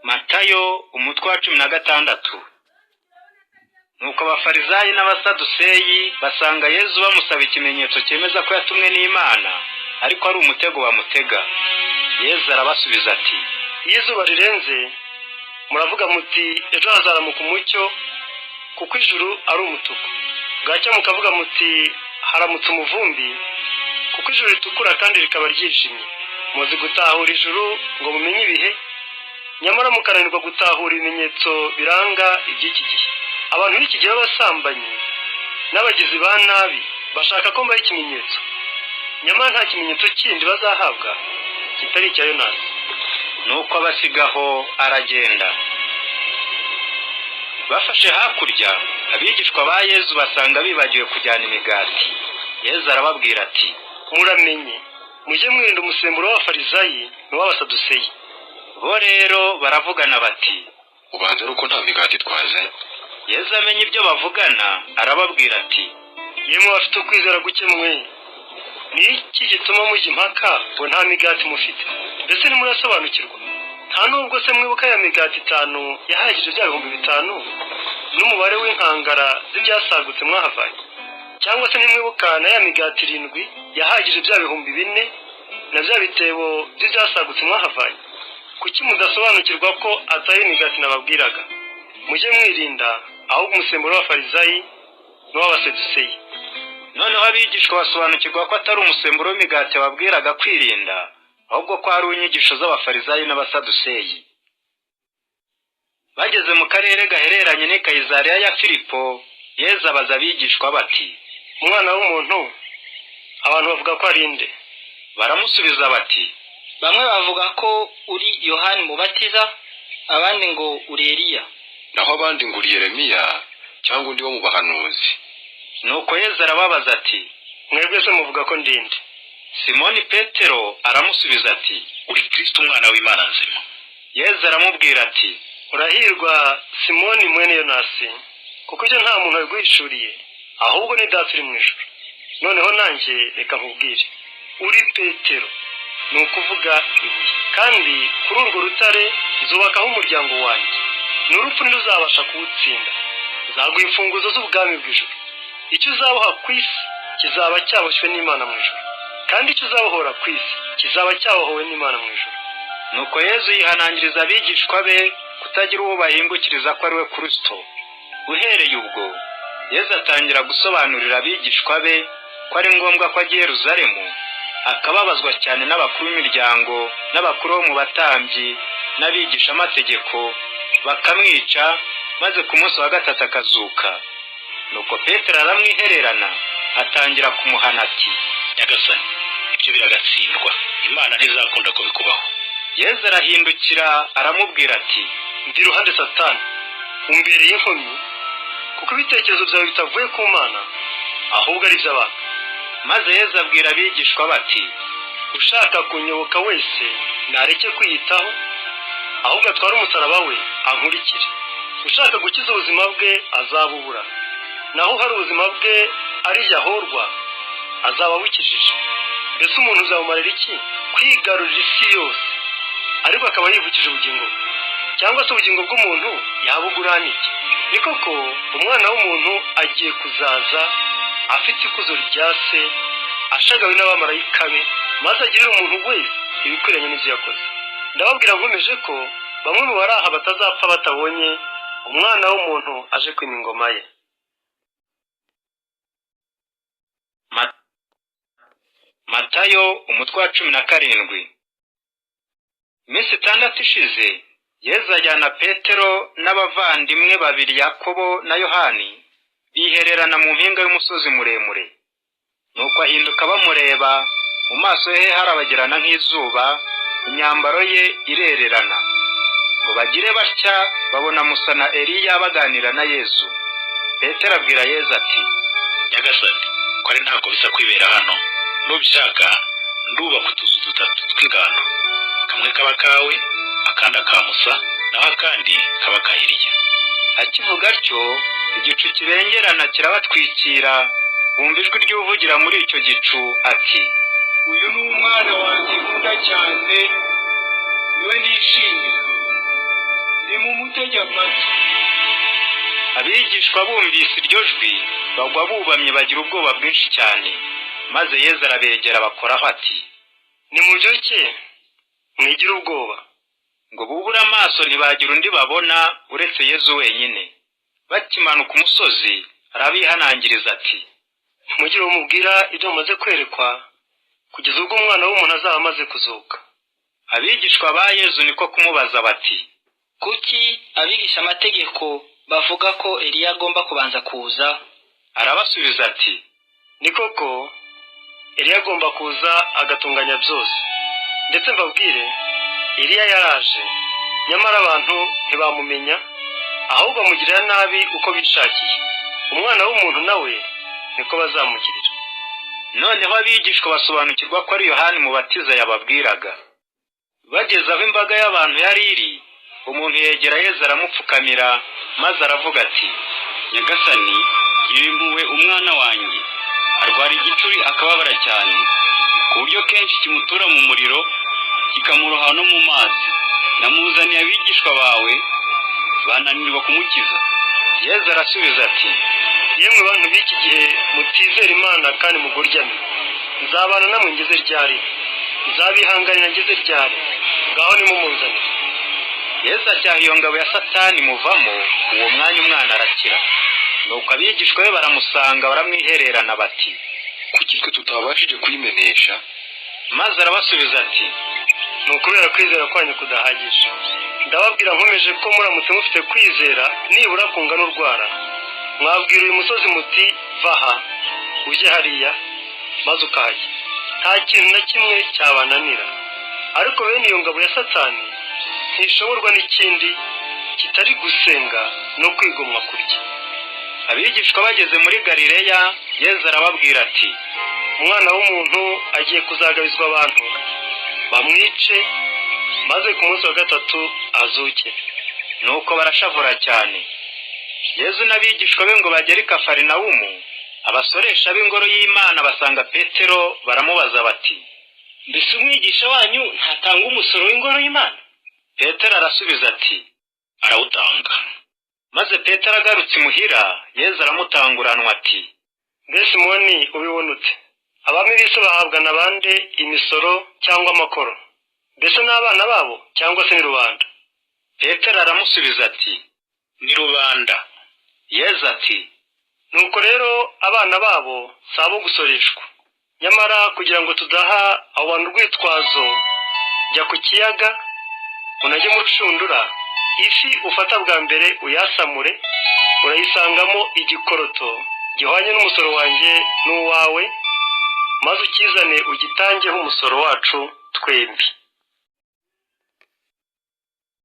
Matayo umutwe wa 16. Nuko Abafarizayi n'Abasaduseyi basanga Yezu bamusaba ikimenyetso cyemeza ko yatumwe n'Imana, ariko ari umutego bamutega. Yezu arabasubiza ati: Iyo izuba rirenze muravuga muti ejo hazaramuka umucyo, kuko ijuru ari umutuku. Bwacya mukavuga muti haramutse umuvumbi, kuko ijuru ritukura kandi rikaba ryijimye. Muzi gutahura ijuru ngo mumenye ibihe, nyamara mukananirwa gutahura ibimenyetso biranga iby'iki gihe. Abantu b'iki gihe b'abasambanyi n'abagizi ba nabi bashaka ko mbaha ikimenyetso, nyamara nta kimenyetso kindi bazahabwa kitari icya Yonasi. Nuko abasigaho aragenda. Bafashe hakurya, abigishwa ba Yezu basanga bibagiwe kujyana imigati. Yezu arababwira ati: Muramenye, mujye mwirinda umusemburo w'Abafarizayi n'uw'Abasaduseyi. Bo rero baravugana bati: Ubanza ari uko nta migati twazanye. Yezu amenya ibyo bavugana, arababwira ati: Yemwe bafite ukwizera guke mwe, ni iki gituma mujya impaka ngo nta migati mufite? Mbese ntimurasobanukirwa? Nta nubwo se mwibuka ya migati 5 yahagije bya 5000 n'umubare w'inkangara z'ibyasagutse mwahavanye? Cyangwa se ntimwibuka na ya migati 7 yahagije bya 4000 na bya bitebo by'ibyasagutse mwahavanye? Kuki mudasobanukirwa ko atari imigati nababwiraga? Mujye mwirinda ahubwo umusemburo w'Abafarizayi n'uw'Abasaduseyi. Noneho abigishwa basobanukirwa ko atari umusemburo w'imigati babwiraga kwirinda, ahubwo ko ari inyigisho z'Abafarizayi n'Abasaduseyi. Bageze mu karere gahereranye n'i Kayizariya ya Filipo, Yezu abaza abigishwa bati: Umwana w'umuntu abantu bavuga ko ari nde? Baramusubiza bati: Bamwe bavuga ko uri Yohani Mubatiza, abandi ngo uri Eliya, naho abandi ngo uri Yeremiya cyangwa undi wo mu bahanuzi. Nuko Yezu arababaza ati: Mwebwe se muvuga ko ndi nde? Simoni Petero aramusubiza ati: Uri Kristo umwana w'Imana nzima. Yezu aramubwira ati: Urahirwa Simoni mwene Yonasi, kuko ibyo nta muntu wabiguhishuriye, ahubwo ni Data uri mu ijuru. Noneho nanjye reka nkubwire, uri Petero, ni ukuvuga ibuye, kandi kuri urwo rutare nzubakaho umuryango wanjye, n'urupfu ntiruzabasha kuwutsinda. Nzaguha imfunguzo z'ubwami bw'ijuru. Icyo uzaboha ku isi kizaba cyaboshywe n'Imana mu ijuru, kandi icyo uzabohora ku isi kizaba cyabohowe n'Imana mu ijuru. Nuko Yezu yihanangiriza abigishwa be kutagira uwo bahingukiriza ko ari we Kristo. Uhereye ubwo Yezu atangira gusobanurira abigishwa be ko ari ngombwa ko ajya i Yerusalemu, akababazwa cyane n'abakuru b'imiryango n'abakuru bo mu batambyi n'abigishamategeko, bakamwica, maze ku munsi wa 3 akazuka. Nuko Petero aramwihererana, atangira kumuhana ati: Nyagasani, ibyo biragatsindwa, Imana ntizakunda ko bikubaho. Yezu arahindukira aramubwira ati: Ndi iruhande Satani, umbereye inkomyi, kuko ibitekerezo byawe bitavuye ku Mana, ahubwo ari iby'abantu. Maze Yezu abwira abigishwa bati: Ushaka kunyoboka wese nareke kwiyitaho, ahubwo atware umusaraba we ankurikire. Ushaka gukiza ubuzima bwe azabubura, naho hari ubuzima bwe ari yahorwa azaba abukijije. Mbese umuntu uzamumarira iki kwigarurira isi yose, ariko akaba yivukije ubugingo bwe? Cyangwa se ubugingo bw'umuntu yabugurana iki? Ni koko umwana w'umuntu agiye kuzaza afite ikuzo rya se, ashagawe n'abamarayika be, maze agirire umuntu wese ibikwiranye n'ibyo yakoze. Ndababwira nkomeje ko bamwe mu bari aha batazapfa batabonye umwana w'umuntu aje kwima ingoma ye. Matayo umutwe wa 17. Iminsi 6 ishize, Yezu ajyana Petero n'abavandimwe babiri Yakobo na Yohani, bihererana mu mpinga y'umusozi muremure. Nuko ahinduka bamureba, mu maso he harabagirana nk'izuba, imyambaro ye irererana. Ngo bagire batya babona Musa na Eliya baganira na Yezu. Petero abwira Yezu ati: Nyagasani, ko ari ntako bisa kwibera hano, nubishaka ndubaka utuzu 3 tw'ingando, kamwe kaba kawe, akandi aka Musa, naho akandi kaba ka Eliya. Akivuga atyo, igicu kibengerana kirabatwikira, bumva ijwi ry'uvugira muri icyo gicu ati: Uyu ni umwana wanjye nkunda cyane, niwe nishimira. Nimutege amatwi. Abigishwa bumvise iryo jwi bagwa bubamye, bagira ubwoba bwinshi cyane. Maze Yezu arabegera bakoraho ati: Nimubyuke, mwigire ubwoba. Ngo bubure amaso ntibagira undi babona uretse Yezu wenyine. Bakimanuka umusozi arabihanangiriza ati: Ntimugire uwo mubwira ibyo mumaze kwerekwa kugeza ubwo Umwana w'umuntu azaba amaze kuzuka. Abigishwa ba Yezu niko kumubaza bati: Kuki abigisha amategeko bavuga ko Eliya agomba kubanza kuza? Arabasubiza ati: Ni koko Eliya agomba kuza agatunganya byose. Ndetse mbabwire, Eliya yaraje, nyamara abantu ntibamumenya, ahubwo bamugirira nabi uko bishakiye. Umwana w'umuntu nawe niko bazamugirira. Noneho abigishwa basobanukirwa ko ari Yohani Mubatiza yababwiraga. Bageze aho imbaga y'abantu yari iri, umuntu yegera Yezu aramupfukamira, maze aravuga ati: Nyagasani, girira impuhwe umwana wanjye, arwara igicuri akababara cyane, ku buryo kenshi kimutura mu muriro kikamuroha no mu mazi. Namuzaniye abigishwa bawe bananirwa kumukiza. Yezu arasubiza ati: Yemwe bantu b'iki gihe mutizera Imana kandi muguryame, nzabana namwe ngeze ryari? Nzabihanganira ngeze ryari? Ngaho nimumunzanire. Yezu acyaha iyo ngabo ya Satani muvamo, uwo mwanya umwana arakira. Nuko abigishwa be baramusanga baramwihererana bati: Kuki twe tutabashije kuyimenesha? Maze arabasubiza ati: Ni ukubera kwizera kwanyu kudahagije. Ndababwira nkomeje ko muramutse mufite kwizera nibura kungana urwara, mwabwira uyu musozi muti: vaha ujye hariya, maze ukahajya. Nta kintu na kimwe cyabananira. Ariko bene iyo ngabo ya Satani ntishoborwa n'ikindi kitari gusenga no kwigomwa kurya. Abigishwa bageze muri Galileya, Yezu arababwira ati: Umwana w'umuntu agiye kuzagabizwa abantu bamwice, maze ku munsi wa gatatu azuke. Nuko barashavura cyane. Yezu n'abigishwa be ngo bagere i Kafarinawumu, abasoresha b'ingoro y'Imana basanga Petero baramubaza bati: Mbese umwigisha wanyu ntatanga umusoro w'ingoro y'Imana? Petero arasubiza ati: Arawutanga. Maze Petero agarutse imuhira, Yezu aramutanguranwa ati: Mbe Simoni, ubibona ute? Abami b'isi bahabwa na bande imisoro cyangwa amakoro? Mbese n'abana babo cyangwa se ni rubanda? Petero aramusubiza ati: Ni rubanda. Yezu ati: Nuko rero abana babo si abo gusoreshwa. Nyamara kugira ngo tudaha abo bantu urwitwazo, jya ku kiyaga unajye mu rushundura, ifi ufata bwa mbere uyasamure, urayisangamo igikoroto gihwanye n'umusoro wanjye n'uwawe, maze ukizane ugitangeho umusoro wacu twembi.